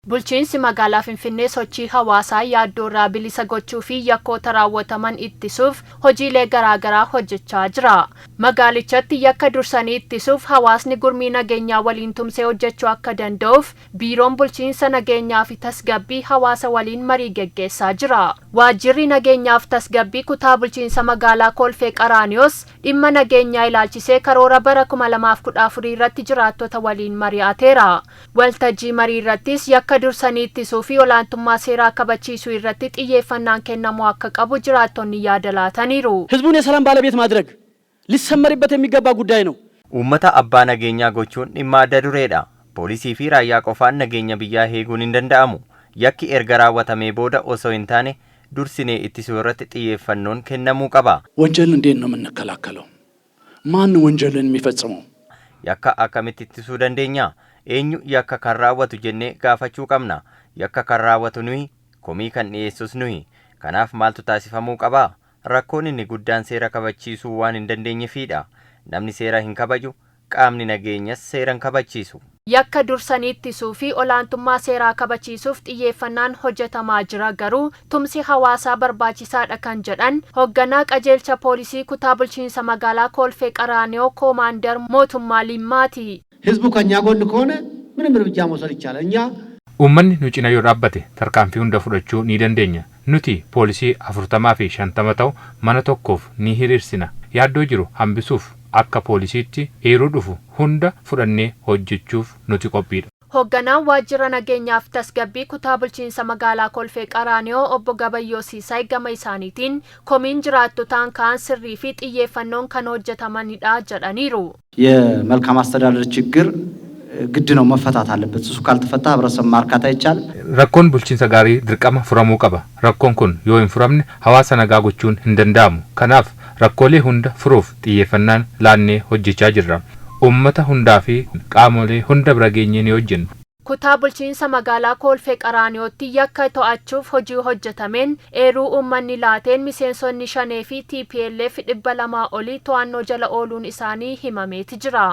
Bulchiinsi magaalaa Finfinnee sochii hawaasaa yaaddoorraa bilisa gochuu fi yakkoota raawwataman ittisuuf hojiilee garaagaraa hojjechaa jira. Magaalichatti yakka dursanii ittisuuf hawaasni gurmii nageenyaa waliin tumsee hojjechuu akka danda'uuf biiroon bulchiinsa nageenyaa fi tasgabbii hawaasa waliin marii geggeessaa jira. Waajjirri nageenyaaf tasgabbii kutaa bulchiinsa magaalaa Kolfee Qaraaniyoos dhimma nageenyaa ilaalchisee karoora bara 2014 irratti jiraattota waliin mari'ateera. Waltajjii marii irrattis yakka dursanii ittisuu fi olaantummaa seeraa kabachiisuu irratti xiyyeeffannaan kennamuu akka qabu jiraattonni yaada laataniiru. ህዝቡን የሰላም ባለቤት ማድረግ ሊሰመርበት የሚገባ ጉዳይ ነው። Uummata abbaa nageenyaa gochuun dhimma adda dureedha. Poolisii fi raayyaa qofaan nageenya biyyaa eeguun hin danda'amu. Yakki erga raawwatamee booda osoo hin taane dursinee ittisuu irratti xiyyeeffannoon kennamuu qaba. ወንጀልን እንዴት ነው የምንከላከለው? ማን ወንጀልን የሚፈጽመው? Yakka akkamitti ittisuu dandeenya? Eenyu yakka kan raawwatu jennee gaafachuu qabna. Yakka kan raawwatu nuyi, komii kan dhiyeessus nuyi. Kanaaf maaltu taasifamuu qaba? Rakkoon inni guddaan seera kabachiisuu waan hin dandeenyeefidha. Namni seera hin kabaju, qaamni nageenyas seera hin kabachiisu. Yakka dursanii ittisuu fi olaantummaa seeraa kabachiisuuf xiyyeeffannaan hojjetamaa jira, garuu tumsi hawaasaa barbaachisaadha kan jedhan hoogganaa qajeelcha poolisii kutaa bulchiinsa magaalaa Kolfee Qaraaniyoo Koomaandar Mootummaa Limmaati. ህዝቡ ከኛ ጎን ከሆነ ምንም እርምጃ መውሰድ ይቻላል። እኛ Uummanni nu cina yoo dhaabbate tarkaanfii hunda fudhachuu ni dandeenya. Nuti poolisii 40 fi 50 ta'u mana tokkoof ni hiriirsina. Yaaddoo jiru hambisuuf akka poolisiitti eeruu dhufu hunda fudhannee hojjechuuf nuti qophiidha. Hoogganaan waajjira nageenyaaf tasgabbii kutaa bulchiinsa magaalaa Kolfee Qaraaniyoo obbo Gabayyoo Siisaay gama isaaniitiin komiin jiraattotaan ka'an sirrii fi xiyyeeffannoon kan hojjetamanidha jedhaniiru. የመልካም አስተዳደር ችግር ግድ ነው መፈታት አለበት። እሱ ካልተፈታ ህብረተሰብ ማርካት አይቻልም። Rakkoon bulchiinsa gaarii dirqama furamuu qaba. Rakkoon kun yoo hin furamne hawaasa nagaa gochuun hin danda'amu. Kanaaf rakkoolee hunda furuuf xiyyeeffannaan laannee hojjechaa jirra. Uummata hundaa fi qaamolee hunda bira geenyee ni hojjenna. Kutaa bulchiinsa magaalaa Kolfee Qaraaniyootti yakka to'achuuf hojii hojjetameen eeruu uummanni laateen miseensonni Shanee fi TPLF 200 olii to'annoo jala ooluun isaanii himameeti jira.